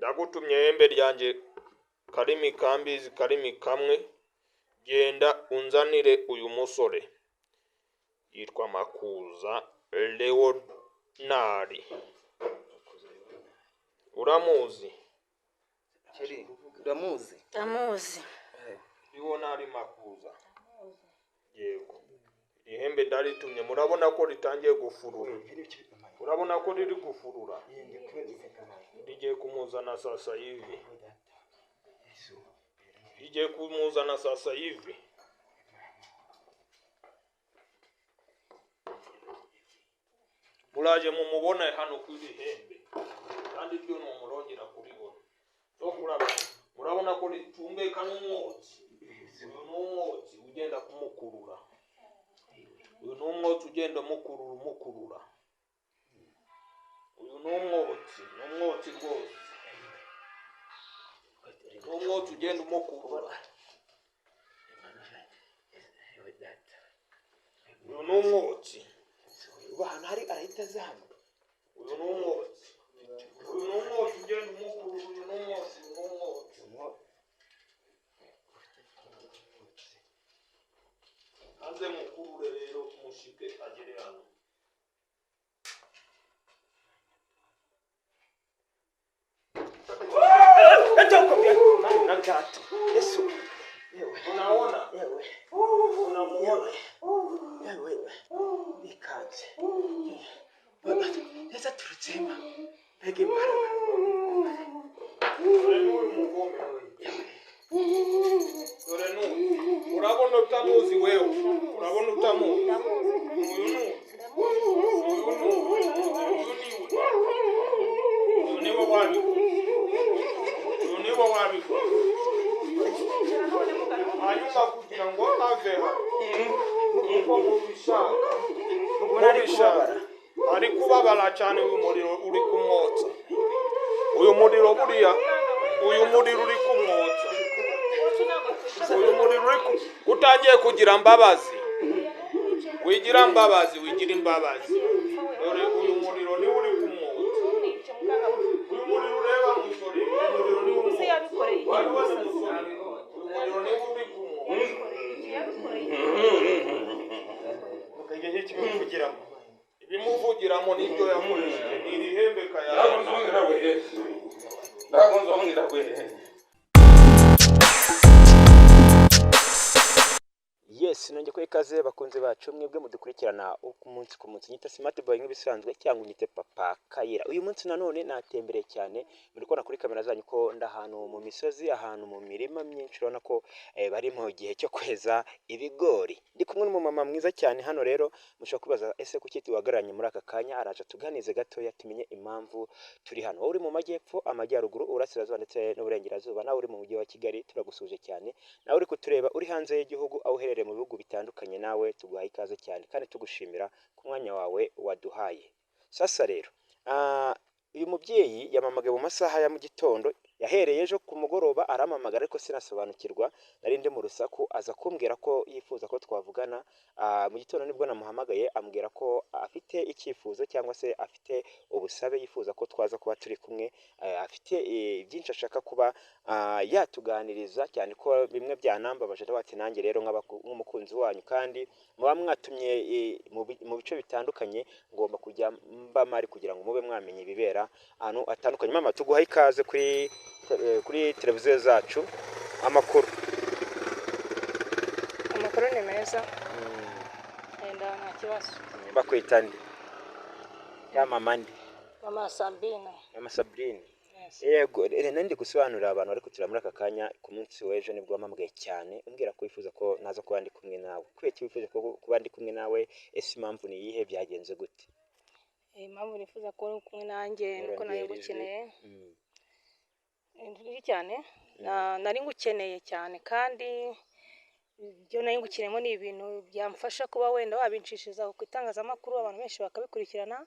Ndagutumye ihembe ryanjye karimi kambizi karimi kamwe, genda unzanire uyu musore yitwa Makuza Leonari. Uramuzi? Uramuzi? Ndamuzi. Leonari Makuza. Yego, ihembe ndaritumye, murabona ko ritangiye gufurura, urabona ko riri gufurura, rigiye kumuzana sasa hivi, rigiye kumuzana sasa hivi. Muraje mumubone hano kuri hembe, kandi ryo numurongera kuribona. So kurabona, murabona ko ricumbeka n'umwotsi. Uyu ni umwotsi ugenda kumukurura, uyu ni umwotsi ugenda umukurura umukurura. Uyu ni umwotsi, ni umwotsi rwose, ni umwotsi ugenda umukurura. Uyu ni umwotsi. Ubu ahantu hari arahita aza hano. Uyu ni umwotsi, uyu ni umwotsi ugenda umukurura. Uyu ni umwotsi, uyu ni umwotsi. Aze mukurure rero mushike agere hano. Unaona? Unamuona? Nikanze. Neza turutsema. Mbega imbaraga. Dore n'uyu mugome. Dore n'uyu. Urabona utamuzi wewe. Urabona utamuzi. Uyu ni uyu ni uyu ni we. Uyu niwe wabikoze. Uyu niwe wabikoze. Hanyuma kugira ngo ave hano uko mubishaka, mubishaka ari kubabara cyane. Uyu muriro uri kumwotsa, uyu muriro buriya, uyu muriro uri kumwotsa, uyu muriro uri utangiye kugira mbabazi, wigira mbabazi, wigira imbabazi. Dore uyu muriro niwe uri kumwotsa, uyu muriro ureba musore, uyu muriro niwe umwotsa, wari wari musore, uyu muriro niwe uri kumwotsa. Ibimuvugiramo nibyo yakoresheje ni iri hembe kaya. Yes, nongeye kuha ikaze bakunze bacu mwebwe mudukurikirana umunsi ku munsi. Nyita Smart Boy nk'ibisanzwe cyangwa unyite Papa Kayira. Uyu munsi nanone natembereye cyane, muri kubona kuri kamera zanyu ko ndi ahantu mu misozi, ahantu mu mirima myinshi, urabona ko bari mu gihe cyo kweza ibigori. Ndi kumwe n'umumama mwiza cyane hano rero, mushobora kwibaza ese kuki tuhagararanye muri aka kanya, araje tuganize gatoya tumenye impamvu turi hano. Wowe uri mu majyepfo, amajyaruguru, uburasirazuba ndetse n'uburengerazuba, nawe uri mu mujyi wa Kigali turagusuhuje cyane. Nawe uri kutureba uri hanze y'igihugu, aho uherereye mu bihugu bitandukanye, nawe tuguhaye ikaze cyane kandi tugushimira ku mwanya wawe waduhaye. Sasa rero, uyu mubyeyi yamamagaye mu masaha ya mu gitondo, yahereye ejo ku mugoroba arampamagara ariko sinasobanukirwa, nari ndi mu rusaku, aza kumbwira ko yifuza ko twavugana. Mu gitondo nibwo namuhamagaye ambwira ko afite icyifuzo cyangwa se afite ubusabe yifuza ko twaza kuba turi kumwe, afite byinshi ashaka kuba yatuganiriza, cyane ko bimwe byanambabaje ati nanjye rero nk'umukunzi wanyu kandi muba mwatumye mu bice bitandukanye, ngomba kujya mba mari kugira ngo mube mwamenye ibibera ahantu hatandukanye. Mama, tuguhaye ikaze kuri televiziyo zacu. Amakuru? Amakuru ni meza, wenda nta kibazo. Bakwita nde? Ya mama nde? Mama Sabine. Mama Sabrine. Yes. Yego, rero ndi gusobanurira abantu bari kutureba muri aka kanya. Ku munsi w'ejo nibwo wampamagaye cyane umbwira ko wifuza ko naza kuba ndi kumwe nawe. Kubera iki wifuza ko kuba ndi kumwe nawe? Ese impamvu ni iyihe? Byagenze gute? Impamvu nifuza ko uri kumwe nanjye nuko nari Urongera ijwi. ngukeneye cyane, nari ngukeneye cyane, kandi ibyo nari ngukeneyemo ni ibintu byamfasha kuba wenda wabinshishiriza ku itangazamakuru, abantu benshi bakabikurikirana,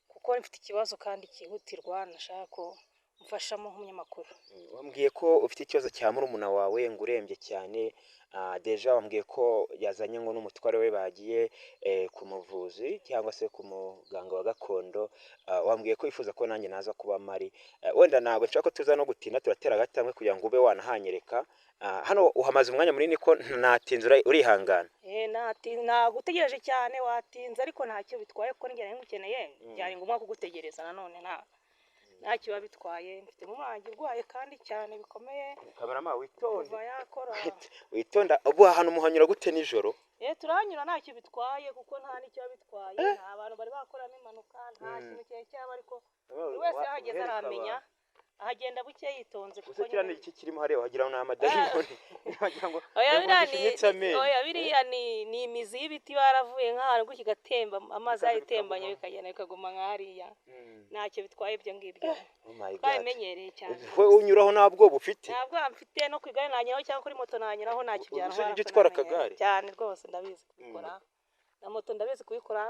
kuko mfite ikibazo kandi cyihutirwa, nashaka ko mfashamo nk'umunyamakuru. Wambwiye ko ufite ikibazo cya murumuna wawe ngo urembye cyane. Déjà wambwiye ko yazanye ngo n'umutware we bagiye ku muvuzi cyangwa se ku muganga wa gakondo. Wambwiye ko wifuza ko nanjye naza kuba mari. Wenda ntabwo nshaka ko tuza no gutinda, turatera agatambwe kugira ngo ube wanahanyereka. Hano uhamaze umwanya munini ko natinze, urihangana. Nagutegereje cyane, watinze, ariko ntacyo bitwaye kuko njye nari ngukeneye. Byari ngombwa kugutegereza nanone, ntacyo biba bitwaye. Mfite umwangi urwaye kandi cyane bikomeye. Kamerama, witonde. Kuva yakora. Witonda. Ubu ahantu muhanyura gute nijoro? Turahanyura ntacyo bitwaye kuko nta n'icyo biba bitwaye. Nta bantu bari bakoramo impanuka, nta kintu cyari cyaba, ariko buri wese yahageze aramenya, ahagenda buke yitonze kuko Gusa kiriya ni iki kirimo hariya? Wagira ngo ni amadayimoni, wagira ngo Oya, biriya ni gishinyitse amenyo. Oya, biriya ni imizi y'ibiti baravuye nk'ahantu gutya igatemba amazi, Bikaza yayitembanye bikaguma. Bikagenda bikaguma nka hariya. Ntacyo bitwaye ibyo ngibyo. Oh my God. Twabimenyereye cyane. Wowe unyuraho nta bwoba ufite? Ntabwo mfite, no ku igare nanyuraho cyangwa kuri moto nanyuraho, ntacyo Ubu byantwara ujya kuko utwara namenyereye. akagare? Cyane rwose, ndabizi kubikora, na moto ndabizi kubikora,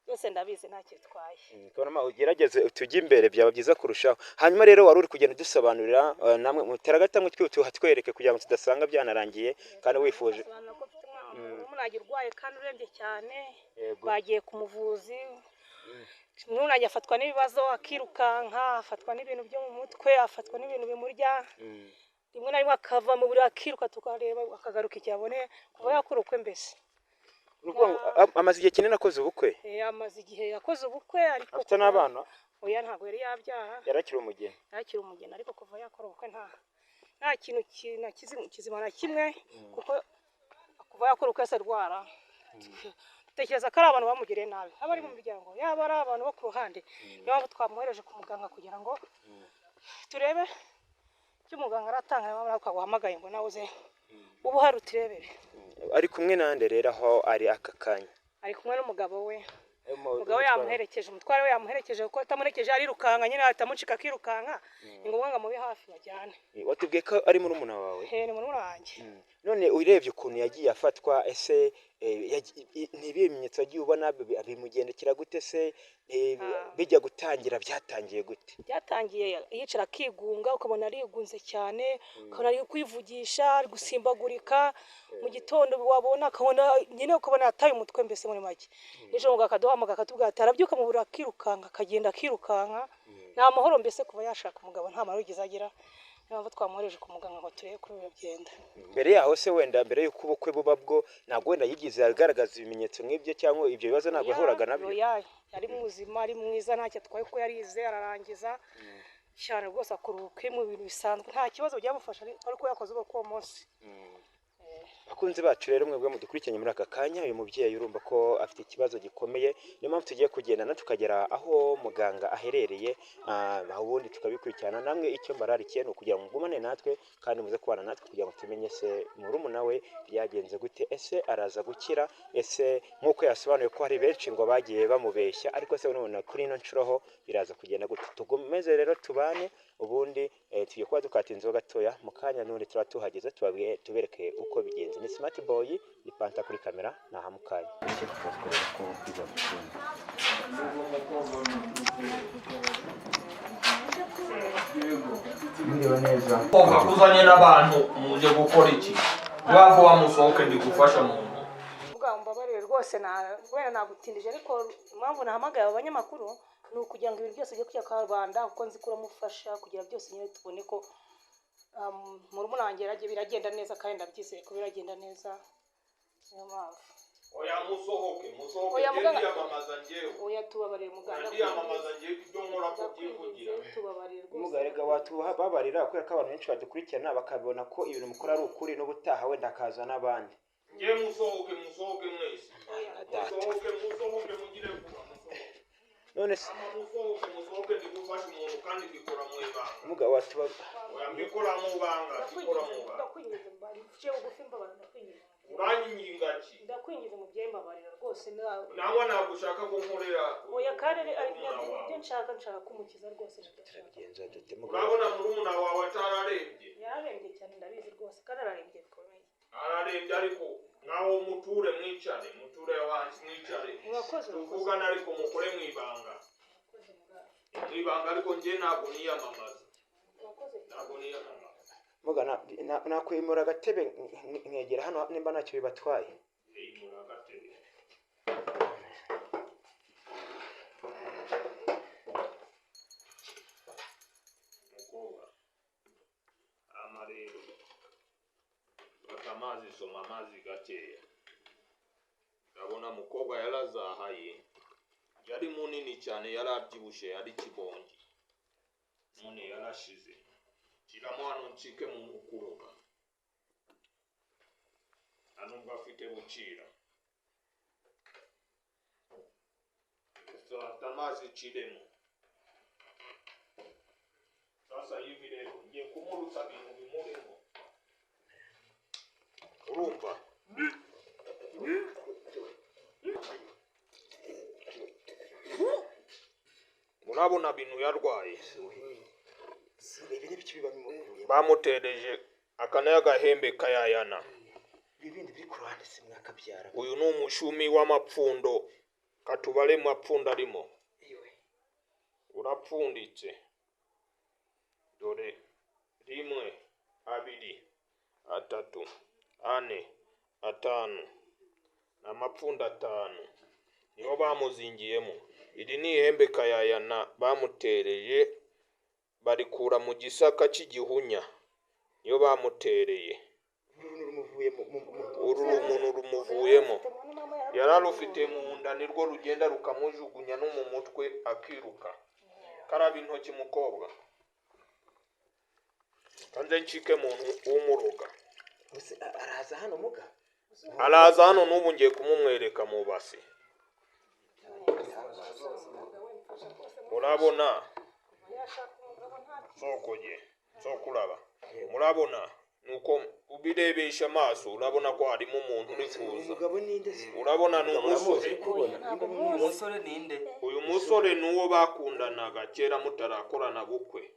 byose ndabizi, ntacyo bitwaye. Kamerama, ugerageze utujye imbere, byaba byiza kurushaho. Hanyuma rero wari uri kugenda udusobanurira, namwe mutera agatambwe tuhatwereke kugira ngo tudasanga byanarangiye kandi wifuje. Basobanura ko mfite umwana urwaye kandi urembye cyane. Yego. Bagiye ku muvuzi. Umwana afatwa n'ibibazo, akirukanka, afatwa n'ibintu byo mu mutwe, afatwa n'ibintu bimurya. Rimwe na rimwe akava mu buriri akiruka, tukareba akagaruka igihe abone. Kuva yakora ubukwe mbese. Ni ukuvuga ngo amaze igihe kinini akoze ubukwe? Amaze igihe yakoze ubukwe, ariko Afite n'abana? Oya, ntabwo yari yabyara. Yarakiri umugeni? Yakiri umugeni, ariko kuva yakora ubukwe nta kintu na kizima na kimwe, kuko kuva yakora ubukwe yose arwara. Dutekereza ko ari abantu bamugiriye nabi, haba ari mu miryango, yaba ari abantu bo ku ruhande. Niyo mpamvu twamwohereje ku muganga kugira ngo turebe icyo umuganga aratanga. Niyo mpamvu twaguhamagaye ngo nawe uze uba uhari uturebere. Ari kumwe nande rero aho ari aka kanya? Ari kumwe n'umugabo we. Umugabo we yamuherekeje, umutware we yamuherekeje, kuko atamuherekeje arirukanka nyine, ahita amucika akirukanka. Ni ngombwa ngo amube hafi bajyane. Watubwiye ko ari murumuna wawe? He, ni murumuna wanjye. None urebye ukuntu yagiye afatwa, ese ni ibihe bimenyetso wagiye ubona bimugendekera gute se? Bijya gutangira byatangiye gute? Byatangiye yicara akigunga, ukabona arigunze cyane, ukabona ari kwivugisha, ari gusimbagurika. Mu gitondo wabona akabona nyine, ukabona yataye umutwe mbese muri make. Nijoro muganga akaduhamagara akatubwira ati arabyuka mu buriri akirukanka, akagenda akirukanka, nta mahoro mbese. Kuva yashaka umugabo nta mahoro yigeze agira. Niyo mpamvu twamwohereje ku muganga ngo turebe ko bigenda. Mbere yaho se, wenda mbere y'uko ubukwe buba bwo, ntabwo wenda yigize agaragaza ibimenyetso nk'ibyo cyangwa ibyo bibazo, ntabwo yahuraga nabyo? Oya, yari muzima, ari mwiza, ntacyo atwaye kuko yarize ararangiza cyane rwose, akora ubukwe mu bintu bisanzwe, nta kibazo byamufasha, ariko yakoze ubukwe uwo munsi. Bakunzi bacu rero, mwebwe mudukurikiranye muri aka kanya, uyu mubyeyi urumva ko afite ikibazo gikomeye. Niyo mpamvu tugiye kugendana tukagera aho muganga aherereye, ubundi tukabikurikirana namwe. Icyo mbararikiye ni ukugira ngo mugumane natwe kandi muze kubana natwe kugira ngo tumenye se murumuna we byagenze gute, ese araza gukira, ese nk'uko yasobanuye ko hari benshi ngo bagiye bamubeshya, ariko se none kuri ino nshuro ho biraza kugenda gute? Tugomeze rero tubane, ubundi tugiye kuba dukatinzeho gatoya mu kanya, n'ubundi turaba tuhageze tubabwiye tubereke uko bigenze. Ni Smart Boy, ni Panta kuri kamera, ni aha mu kanya. Ko bizagukunda. Mwiriwe neza. Koka kuzanye n'abantu muje gukora iki? Vuba vuba musohoke, ndi gufasha muntu. Ubwo mbabarire rwose, na wenda nagutindije, ariko impamvu nahamagaye abo banyamakuru ni ukugira ngo ibintu byose bijye kujya karubanda, kuko nzi ko uramufasha kugira byose nyine tubone ko murumuna wanjye biragenda neza, kandi ndabyizeye ko biragenda neza, niyo mpamvu. Oya, musohoke, musohoke. Oya, Njye muganga. ndiyamamaza njyewe. Oya, tubabarire muganga. Ndiyamamaza njyewe, ibyo nkora ko byivugira. Ndakwinginze, tubabarire rwose. Mugarega watubabarira kubera ko abantu benshi badukurikirana bakabona ko ibintu mukora ari ukuri, n'ubutaha wenda hakaza n'abandi. Njye musohoke, musohoke mwese. Oya. Data. Musohoke, musohoke, mugire vuba, musohoke. None se Ama musohoke, musohoke, ndi gufasha umuntu kandi mbikora mu ibanga. Mugabo watuba Oya, mbikora mu banga, mbikora mu Ndakwinginze, banga. ndakwinginze, mciye bugufi, mbabarira, ndakwinginze. Uranyinginga ki? Ndakwinginze mubyeyi, mbabarira rwose Nawe ntabwo ushaka ko nkorera Oya, kandi murumuna ibyo wawe. nshaka kumukiza rwose, nabyo nshaka. Turabigenza dute mugabo? Urabona murumuna wawe atararembye? Yararembye cyane, ndabizi rwose, kandi ararembye bikomeye. Ararembye, ariko naho muture, mwicare, muture hasi, mwicare. Murakoze, murakoze. Tuvugane, ariko mukore mu ibanga. Murakoze, muganga. Mu ibanga, ariko njye ntabwo niyamamaza, ntabwo niyamamaza. Muga nakwimura agatebe nkegera hano nimba ntacyo bibatwaye. Yimura agatebe. Mukobwa, amarero, fata amazi, soma amazi gakeya. Ndabona mukobwa yarazahaye, yari munini cyane, yarabyibushye, yari kibongi, none yarashize. Shyiramo hano ncike mu mukuroga, nta nubwo afite bucira. Fata amazi ciremo. Sasa hivi rero ngiye kumurutsa ibintu bimurimo, urumva? Murabona bintu yarwaye. Ibi ni biki biba bimukuye? Bamutereje aka nayo agahembe kayayana. Ibi bindi biri ku ruhande si mwakabyara? Uyu ni umushumi w'amapfundo, katubare mapfundo arimo. Iwe. Urapfunditse. Dore 1, 2, 3, 4, 5, ni amapfundo 5 niyo bamuzingiyemo. Iri ni ihembe kayayana bamutereye, barikura mu gisaka cy'igihunya, niyo bamutereye. Uru rumuvuye mu Uru rumuntu rumuvuyemo, yararufite mu nda, nirwo rugenda rukamujugunya no mu mutwe akiruka. Karaba intoki mukobwa, kanze ncike muntu w'umuroga. Ese araza hano muga? Araza hano n'ubu ngiye kumumwereka mu basi. Murabona sokoye sokuraba, murabona nuko ubirebesha amaso urabona ko harimo umuntu uri kuza. Umugabo ninde se? Urabona ni umusore. Umusore ninde? Uyu musore ni uwo bakundanaga kera mutarakorana bukwe.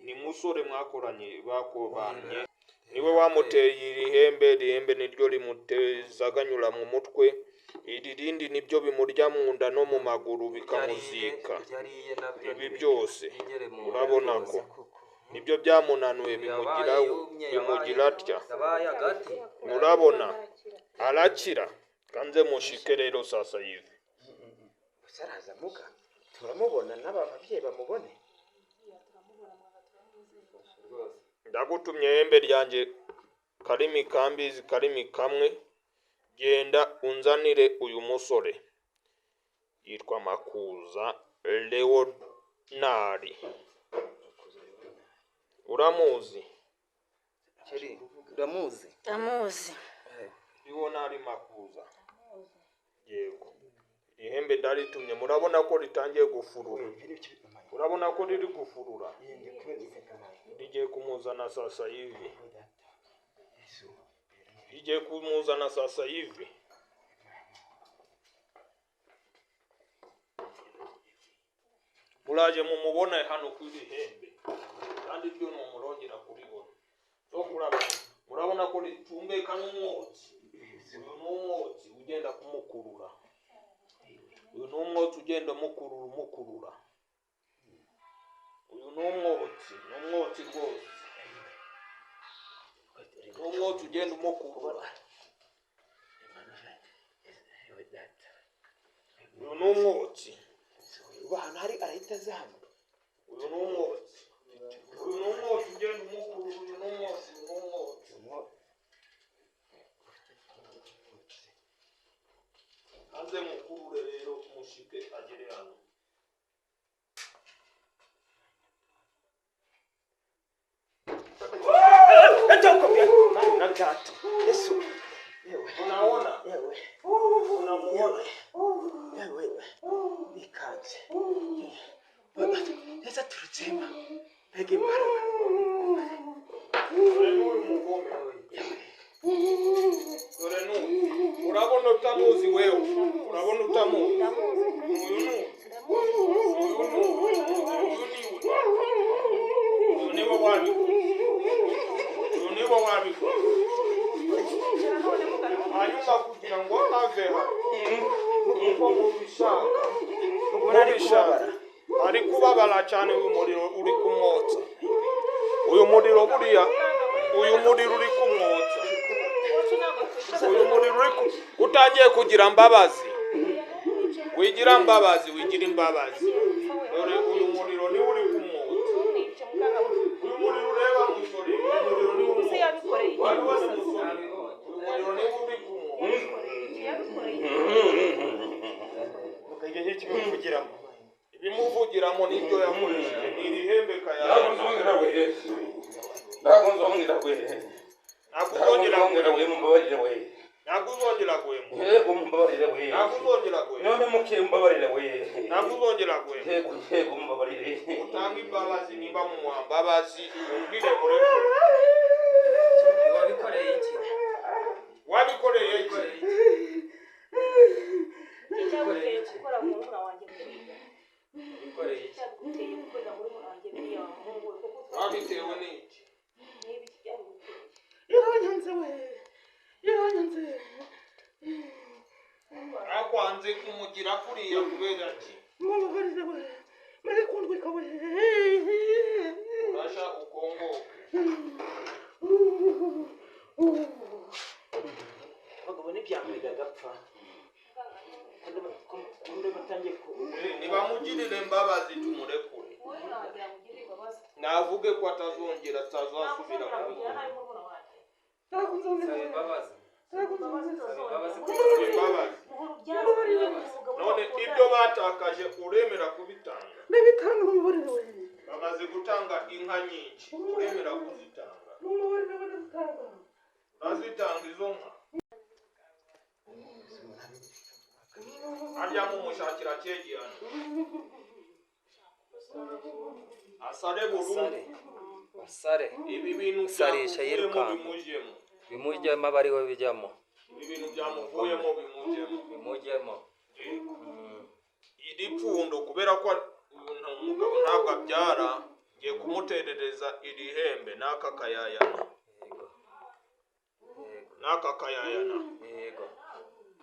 Ni musore mwakoranye, bakobanye, niwe wamuteye iri hembe. Iri hembe niryo rimutezaganyura mu mutwe, iri rindi nibyo bimurya mu nda no mu maguru bikamuzika. Ibi byose urabona ko nibyo byamunanuye, bimugira atya. Murabona arakira. Kanze mushike rero sasa hivi. Ese araza muga? Turamubona n'aba babyeyi bamubone? Ndagutumye ihembe ryanjye karimi kambizi karimi kamwe, genda unzanire uyu musore yitwa Makuza Leonari. Uramuzi? Uramuzi? Ndamuzi. Leonari Makuza. Yego, ihembe ndaritumye, murabona ko ritangiye gufurura. Urabona ko riri gufurura, rigiye kumuzana sasa hivi, rigiye kumuzana sasa hivi. Muraje mumubone hano kuri hembe, kandi ryo numurongera kuribona. So kurabona, murabona ko ritumbeka n'umwotsi. Uyu ni umwotsi ugenda kumukurura, uyu ni umwotsi ugenda umukurura umukurura. Uyu ni umwotsi, ni umwotsi rwose, ni umwotsi ugenda umukurura. Uyu ni umwotsi. Ubu ahantu hari arahita aza hano. Uyu ni umwotsi, uyu ni umwotsi ugenda umukurura. Uyu ni umwotsi, uyu ni umwotsi. Hanze mukurure rero mushike agere hano. Yesu. Yewe. Unaona? Yewe. Unamuona? Yewe. Nikanze. Neza turutsema. Mbega imbaraga. Dore n'uyu mugome. Dore n'uyu. Urabona utamuzi wewe. Urabona utamuzi. Uyu ni uyu ni uyu ni we. Uyu niwe wabikoze. Uyu niwe wabikoze. Hanyuma kugira ngo ave hano nuko mubishaka, Ubona ari kubabara. Ari kubabara cyane, uyu muriro uri kumwotsa. Uyu muriro buriya, uyu muriro uri kumwotsa. Uyu muriro uri utangiye kugira mbabazi. Wigira mbabazi, wigira imbabazi. Dore uyu muriro ni uri kumwotsa. Uyu muriro ureba musore, uyu muriro ni umwotsa. Wari wari musore. Uyu muriro ni uri kumwotsa. Mukajya kimuvugiramo. Ibimuvugiramo nibyo yakoresheje ni irihembe kaya. Ntabwo we. Ntabwo nzongera we. Ntabwo uzongera we, mumbabarire we. Ntabwo uzongera guhemu. Yego mumbabarire we. Ntabwo uzongera guhemu. None muke mumbabarire we. Ntabwo uzongera guhemu. Yego yego mumbabarire. Utange imbabazi nimba mumuha imbabazi umbwire murekure. Wabikoreye iki? Wabikoreye iki? Icyaguteye gukora murumuna wanjye biriya. Wabikoreye iki? Icyaguteye gukora murumuna wanjye biriya muhungu we kuko Wabitewe n'iki? Niba iki cyaguteye. Yaranyanze we. Yaranyanze. Akwanze kumugira kuriya kubera ki? Mumbabarire we. Mare kundwika we. Urasha ukongoke. Abagabo ntibyamuriga agapfa. Nibamugirire imbabazi tumurekure. Navuge ko atazongera atazasubira kubikora. Saba imbabazi. Imbabazi. None ibyo batakaje uremera kubitanga? Ndabitanga mumbabarire we. Bamaze gutanga inka nyinshi, uremera kuzitanga? Mumbabarire we ndazitanga. Urazitanga izo nka? Arya mumushakira cyegihano. Asare burundu. Asare. Ibi bintu Sarisha byamuvuyemo yirukanka. bimujyemo. Bimujyemo aba ariwe bijyamo. Ibi bintu byamuvuyemo bimujyemo. Bimujyemo. Iri pfundo kubera ko uyu mugabo ntabwo abyara, ngiye kumuterereza iri hembe n'aka kayayana. Yego. N'aka kayayana. Yego.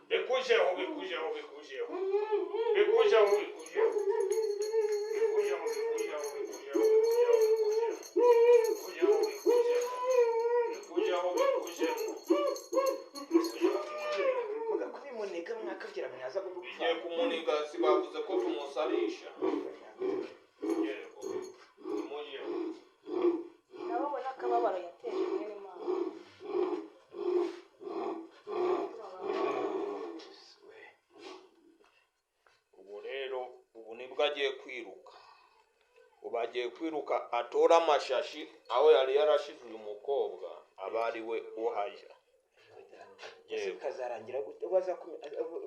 Bikujeho, bikujeho, bikujeho. Bikujeho, bikujeho. Bikujeho, bikujeho, bikujeho, bikujeho, bikujeho. Bikujeho, bikujeho. Bikujeho, bikujeho. Muga kubimuniga mwakabyira mwaza gupfa. Bigiye kumuniga si bavuze ko tumusarisha. Yego. Bimujeho. Nabo bona akababaro yateje mwene mama. Ubu rero ubu nibwo agiye kwiruka. Ubu agiye kwiruka atora amashashi aho yari yarashize uyu mukobwa aba ari we uhajya. Ese bikazarangira gute?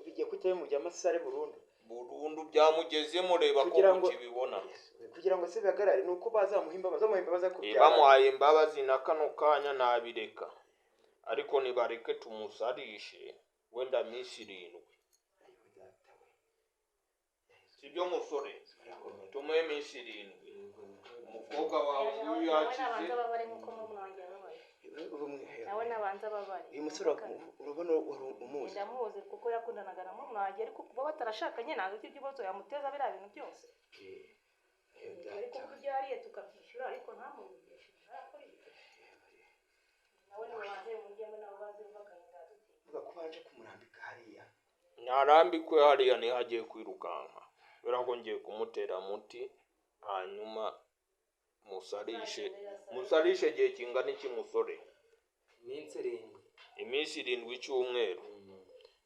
Bigiye kujyayo mu by'amasare burundu. Burundu byamugezemo reba ko ukibibona. Kugira ngo se bihagarare ni uko bazamuha imbabazi, bamuha imbabazi kubyara. Bamuhaye imbabazi na kano kanya nabireka. Ariko nibareke tumusarishe wenda minsi 7. Sibyo musore? Tumuhe minsi 7. Umukobwa wawe nguyu yakize. Nawe nabanza nkuko murumuna wanjye yababaye. Nawe nabanza babare. Uyu musore urabona wari umuzi. Ndamuzi kuko yakundanaga na murumuna wanjye ariko kuba batarashakanye ntabwo icyo kibazo yamuteza biriya bintu byose. Ariko kuko ibyo yariye tukabyishyura ariko ntamubigishe. Nawe nibanze mujyemo nabo baze bagahinda. Vuga ko banje kumurambika hariya. Ntarambikwe hariya niho agiye kwirukanka. Kubera ko ngiye kumutera muti hanyuma musarishe. Musarishe igihe kingana iki musore? Iminsi 7. Iminsi 7 icyumweru.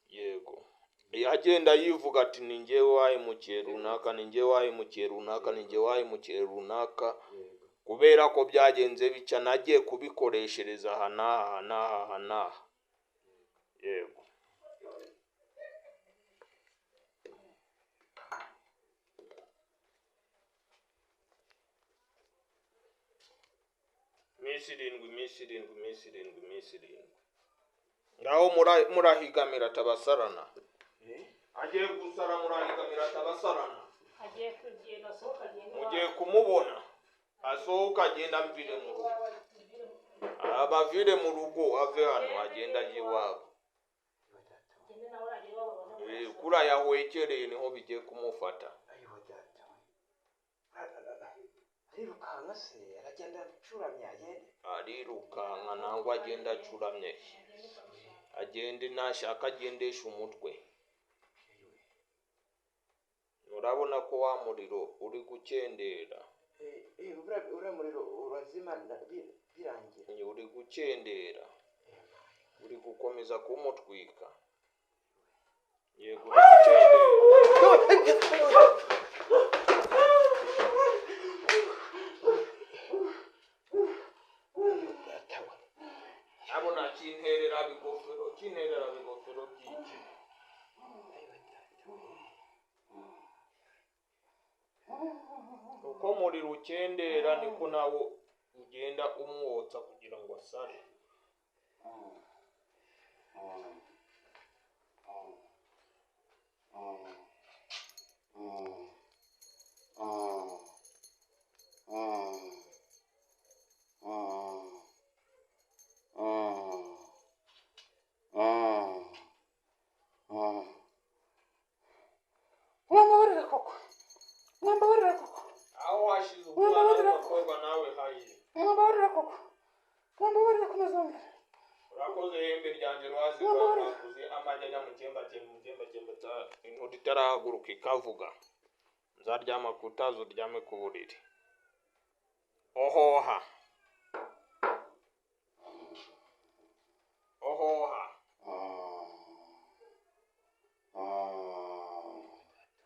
Yego. Yagenda yivuga ati ni njyewe wahemukiye runaka, ni njyewe wahemukiye runaka, ni njyewe wahemukiye runaka. Kubera ko byagenze bica nagiye kubikoreshereza aha n'aha n'aha n'aha. Yego. Iminsi 7, iminsi 7, iminsi 7, iminsi 7. Ngaho murahigamira tabasarana. Agiye gusara murahigamira tabasarana. Agiye kugenda asohoka agenda. Mugiye kumubona asohoka agenda mvire mu rugo. Abavire mu rugo ave hano agenda aje iwabo. Kura yahwekereye niho bigiye kumufata. Arirukanka se aragenda acuramye agende? Arirukanka nangwa agenda acuramye, agende nashaka agendesha umutwe. Urabona ko wa muriro uri gukendera. Uriya muriro urazima birangira. Uri gukendera, uri gukomeza kumutwika. Yego, uri gukendera. Nabona kinterera bigofero, kinterera bigofero byinshi. Uko umuriro ukendera niko nawo ugenda umwotsa kugira ngo asare. Mwambabarira koko, mwambabarira koko. Aho washize umwana w'umukobwa nawe haye. Mwambabarira koko, mwambabarira ko ntazongera. Urakoze ihembe ryanjye rwazi rwakuze amajya ajya mu cyemba cyemba mu cyemba cyemba inkuta itarahaguruka ikavuga. Nzaryama ku tazo uryame ku buriri. Ohoha. Ohoha.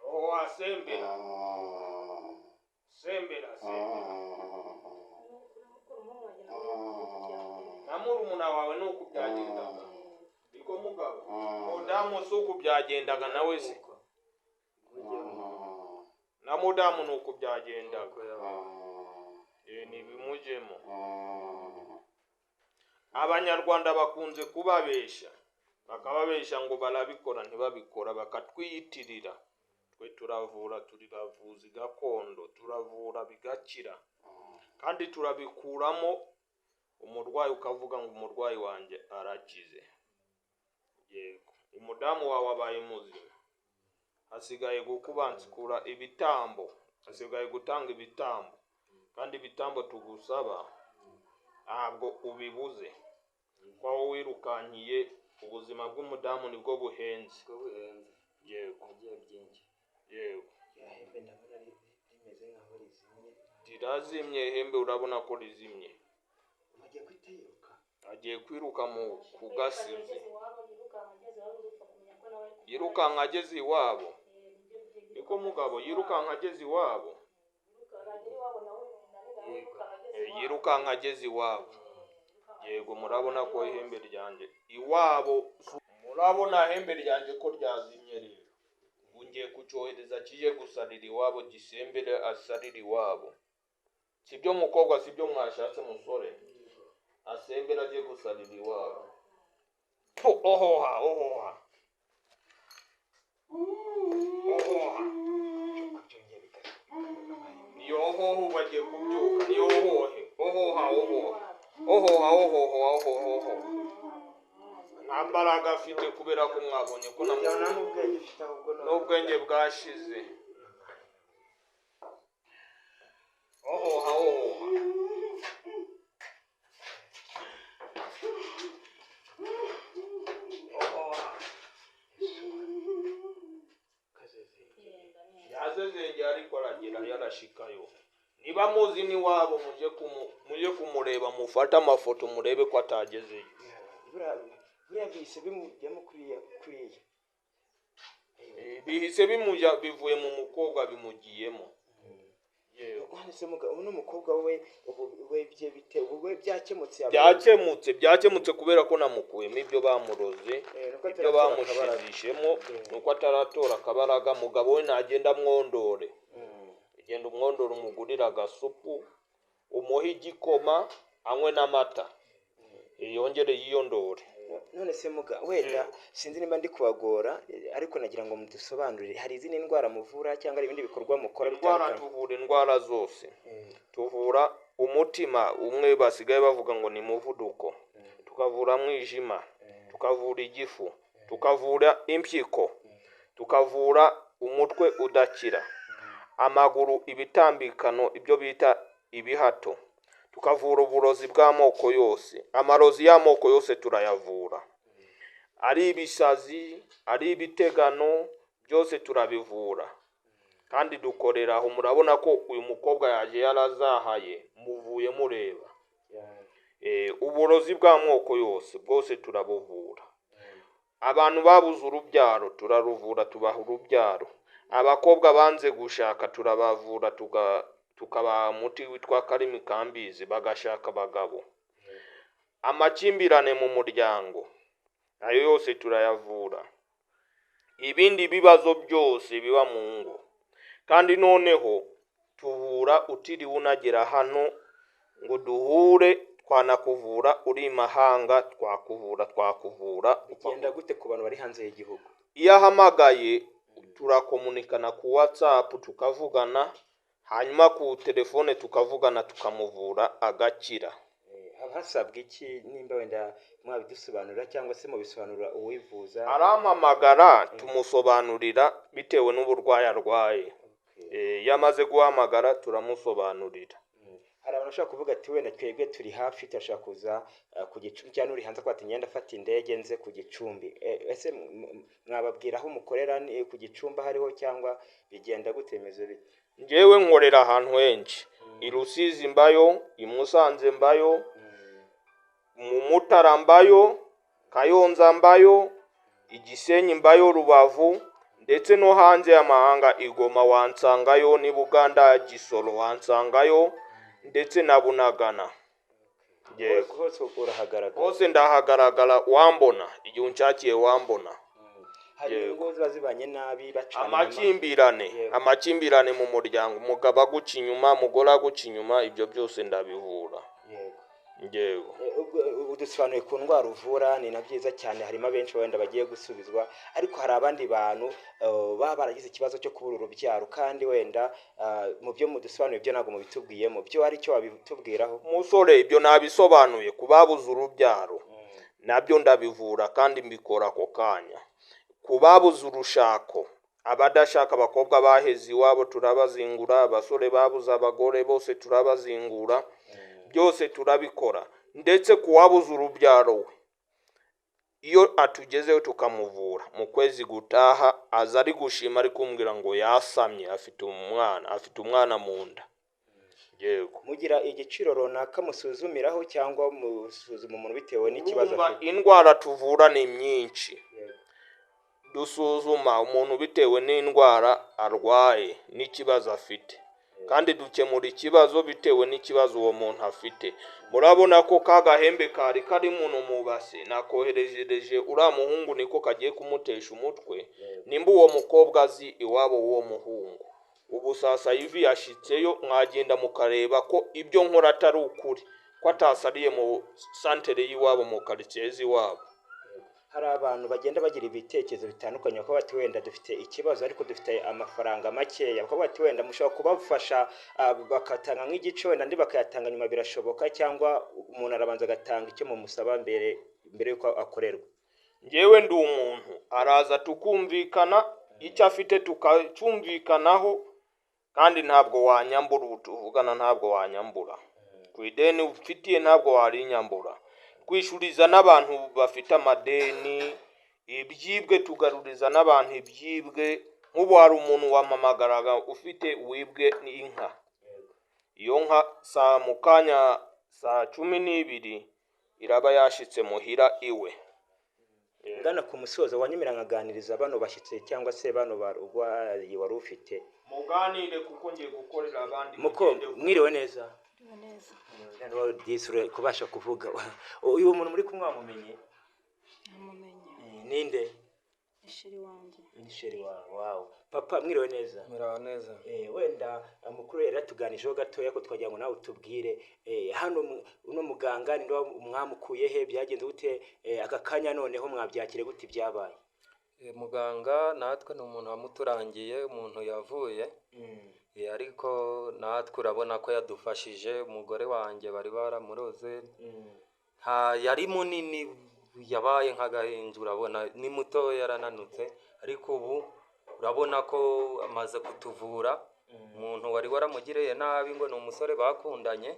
Ohoha sembera. Sembera sembera. Na murumuna wawe ni uko byagendaga. Niko mugabo. Mudamu si uko byagendaga nawe se. Na mudamu ni uko byagendaga. Ntibimujyemo. Abanyarwanda bakunze kubabesha, bakababesha ngo barabikora ntibabikora, bakatwiyitirira. Twe turavura, turi bavuzi gakondo, turavura bigakira, kandi turabikuramo umurwayi ukavuga ngo umurwayi wanjye arakize. Yego, umudamu wawe abaye muzima, hasigaye gukubansikura ibitambo, hasigaye gutanga ibitambo, kandi ibitambo tugusaba ntabwo ubibuze, kuko aho wirukankiye ubuzima bw'umudamu nibwo buhenze. Yego, yego, Ihembe ndabona rimeze nkaho rizimye. Rirazimye ihembe, urabona ko rizimye. Bagiye guhita yiruka. Agiye kwiruka mu ku gasizi, yirukanka ageze iwabo. Niko mugabo, yirukanka ageze iwabo. Yirukanka ageze iwabo. Yego, murabona ko ihembe ryanjye iwabo, murabona ihembe ryanjye ko ryazimye rero. Ubu ngiye kucyohereza kije gusarira iwabo, gisembere asarire iwabo. Sibyo mukobwa, sibyo mwashatse musore. Asembere aje gusarira iwabo. Ohoha, ohoha. Ohoha. Niyo ohoha ubu agiye kubyuka, niyo ohohe. Ohoha, ohoha. Ohoha, ohoha, ohoha. Nta mbaraga afite kubera ko mwabonye ko n'ubwenge bwashize. Ohoha, ohoha. Ohoha. Yazezenge ariko aragira yarashikayo. Niba muzi n'iwabo muje kumureba, mufate amafoto murebe ko atagezeyo. Buriya bihise bimujyamo kuriya. Bihise bimuja bivuye mu mukobwa bimugiyemo. Uno mukobwa we ubu we bye bite, ubu we byakemutse? Byakemutse, byakemutse kubera ko namukuyemo ibyo bamuroze, ibyo bamushizishemo, nuko ataratora akabaraga. Mugabo we nagenda mwondore, genda umwondore, umugurira agasupu, umuhe igikoma, anywe n'amata, yongere yiyondore. None se muga, wenda sinzi niba ndi kubagora, ariko nagira ngo mudusobanurire, hari izindi ndwara muvura cyangwa hari ibindi bikorwa mukora bitandukanye? Tuvura indwara zose. Tuvura umutima umwe basigaye bavuga ngo ni muvuduko, tukavura mwijima, tukavura igifu, tukavura impyiko, tukavura umutwe udakira, amaguru ibitambikano, ibyo bita ibihato, tukavura uburozi bw'amoko yose, amarozi y'amoko yose turayavura, ari ibisazi, ari ibitegano, byose turabivura kandi dukorera aho. Murabona ko uyu mukobwa yaje yarazahaye, muvuye mureba. Uburozi bw'amoko yose bwose turabuvura. Abantu babuze urubyaro turaruvura, tubaha urubyaro. Abakobwa banze gushaka turabavura, tukabaha umuti witwa karimi kambizi, bagashaka abagabo. Amakimbirane mu muryango ayo yose turayavura. Ibindi bibazo byose biba mu ngo, kandi noneho tuvura utiriwe unagera hano ngo duhure, twanakuvura uri imahanga, twakuvura. Bigenda gute ku bantu bari hanze y'igihugu? Iyo ahamagaye turakomunikana ku WhatsApp, tukavugana, hanyuma ku telefone tukavugana, tukamuvura agakira. Haba hasabwa iki nimba wenda mwabidusobanurira cyangwa se mubisobanurira uwivuza? Arampamagara tumusobanurira bitewe n'uburwayi arwaye. Iyo amaze guhamagara turamusobanurira. Hari abantu bashobora kuvuga ati wenda twebwe turi hafi turashaka kuza ku Gicumbi, cyangwa uri hanze akaba ati ngenda afata indege nze ku Gicumbi. Ese mwababwira aho mukorera ni ku Gicumbi hariho cyangwa bigenda gute, bimeze bite? Njyewe nkorera ahantu henshi, i Rusizi mbayo, i Musanze mbayo, mu Mutara mbayo, Kayonza mbayo, i Gisenyi mbayo, Rubavu, ndetse no hanze y'amahanga, i Goma wansangayo, n'i Buganda Gisoro wansangayo, ndetse na Bunagana. Yego. Hose urahagaragara? Hose ndahagaragara, wambona igihe unshakiye wambona. Hari Yego. ingo ziba zibanye nabi bacana Amakimbirane, Yego. amakimbirane mu muryango, umugabo aguca inyuma, umugore aguca inyuma, ibyo byose ndabivura. Yego. Yego. Ubwo udusobanuye ku ndwara uvura, ni na byiza cyane, harimo abenshi wenda bagiye gusubizwa, ariko hari abandi bantu baba baragize ikibazo cyo kubura urubyaro, kandi wenda mu byo mudusobanuye byo ntabwo mubitubwiyemo, byo hari icyo wabitubwiraho? Musore, ibyo nabisobanuye ku babuze urubyaro, nabyo ndabivura kandi mbikora ako kanya. Ku babuze urushako, abadashaka, abakobwa baheze iwabo turabazingura, abasore babuze abagore bose turabazingura, byose turabikora. Ndetse ku wabuze urubyaro we, iyo atugezeho tukamuvura, mu kwezi gutaha aza ari gushima, ari kumbwira ngo yasamye, afite umwana, afite umwana mu nda. Yego. Mugira igiciro runaka musuzumiraho cyangwa musuzuma umuntu bitewe n'ikibazo Urumva afite? indwara tuvura ni myinshi. Yego. Dusuzuma umuntu bitewe n'indwara arwaye n'ikibazo afite, kandi dukemura ikibazo bitewe n'ikibazo uwo muntu afite. Murabona ko ka gahembe kari kari muno mu base nakoherejereje uriya muhungu, niko kagiye kumutesha umutwe. Nimba uwo mukobwa azi iwabo w'uwo muhungu, ubu sasa ivi yashitseyo, mwagenda mukareba ko ibyo nkora atari ukuri, ko atasariye mu santere y'iwabo, mu karitsiye z'iwabo. Hari abantu bagenda bagira ibitekerezo bitandukanye, bakavuga bati wenda dufite ikibazo ariko dufite amafaranga makeya, bakavuga bati wenda mushobora kubafasha bagatanga nk'igice wenda andi bakayatanga nyuma, birashoboka cyangwa umuntu arabanza agatanga icyo mumusaba mbere y'uko akorerwa? Njyewe ndi umuntu araza tukumvikana, icyo afite tukacyumvikanaho, kandi ntabwo wanyambura, ubu tuvugana ntabwo wanyambura ku ideni ufitiye, ntabwo warinyambura. Twishuriza n'abantu bafite amadeni, ibyibwe tugaruriza n'abantu ibyibwe. Nk'ubu hari umuntu wampamagaraga ufite wibwe inka, iyo nka saa mu kanya saa 12 iraba yashitse muhira iwe. Ngana ku musozo, wanyemera nkaganiriza bano bashyitsi cyangwa se bano barwayi wari ufite? Muganire kuko ngiye gukorera abandi. Muko Mugende. mwiriwe neza? Mwiriwe neza. Disure kubasha kuvuga. Uyu muntu muri kumwe wamumenye? Namumenye. Ninde? Ni sheri wanjye. Ni sheri wawe. Wawe papa, mwiriwe neza? Muraho neza. Wenda mukuru yari yatuganijeho gatoya ko twagira ngo nawe utubwire, hano uno muganga ninde mwamukuye he, byagenze gute, aka kanya noneho mwabyakire gute ibyabaye? Muganga natwe ni umuntu wamuturangiye, umuntu yavuye, ariko natwe urabona ko yadufashije. Umugore wanjye bari baramuroze, nta yari munini, yabaye nk'agahinja, urabona ni muto yarananutse, ariko ubu urabona ko amaze kutuvura. Umuntu wari waramugiriye nabi ngo ni umusore bakundanye.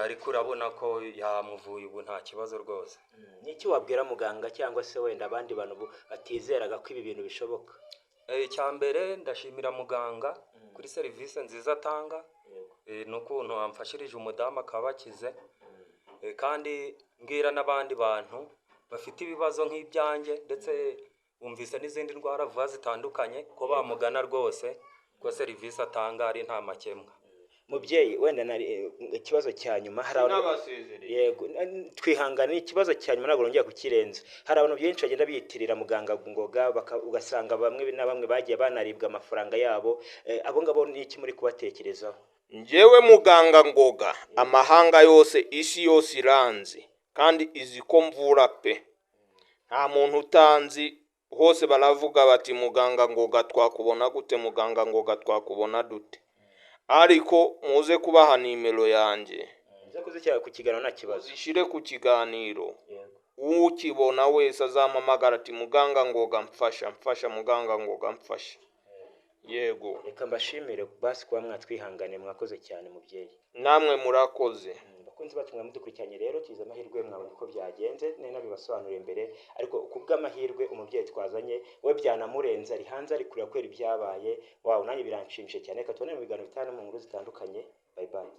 Ariko urabona ko yamuvuye ubu nta kibazo rwose. Ni iki wabwira muganga cyangwa se wenda abandi bantu batizeraga ko ibi bintu bishoboka? Icya mbere ndashimira muganga kuri serivisi nziza atanga, n'ukuntu amfashirije umudamu akaba akize. Kandi mbwira n'abandi bantu bafite ibibazo nk'ibyanjye, ndetse bumvise n'izindi ndwara vuba zitandukanye, ko bamugana rwose, ko serivisi atanga ari nta makemwa. Mubyeyi, wenda ikibazo cya nyuma, hari abantu N'abasezereye. Yego, twihangane, ni ikibazo cya nyuma, ntabwo nongera kukirenza. Hari abantu benshi bagenda biyitirira muganga Ngoga, ugasanga bamwe na bamwe bagiye banaribwa amafaranga yabo. Abo ngabo ni iki muri kubatekerezaho? Njyewe muganga Ngoga, amahanga yose, isi yose iranzi kandi izi ko mvura pe. Nta muntu utanzi, hose baravuga bati: "Muganga Ngoga twakubona gute? Muganga Ngoga twakubona dute?" Ariko muze kubaha nimero yanjye. Nza kuzishyira ku kiganiro, nta kibazo. Zishyire ku kiganiro. Yego. Ukibona wese azampamagara ati: "Muganga Ngoga mfasha, mfasha, muganga Ngoga mfasha." Yego. Reka mbashimire basi kuba mwatwihangane, mwakoze cyane mubyeyi. Namwe murakoze. Bakunzi bacu mwa mudukurikiranye rero, tugize amahirwe mwabonye uko byagenze, nari nabibasobanuriye mbere, ariko ku bw'amahirwe umubyeyi twazanye we byanamurenze, ari hanze ari kureba kubera ibyabaye. Wawe nanjye biranshimishije cyane. Reka tubone mu biganiro bitanu mu nkuru zitandukanye. Bye bye.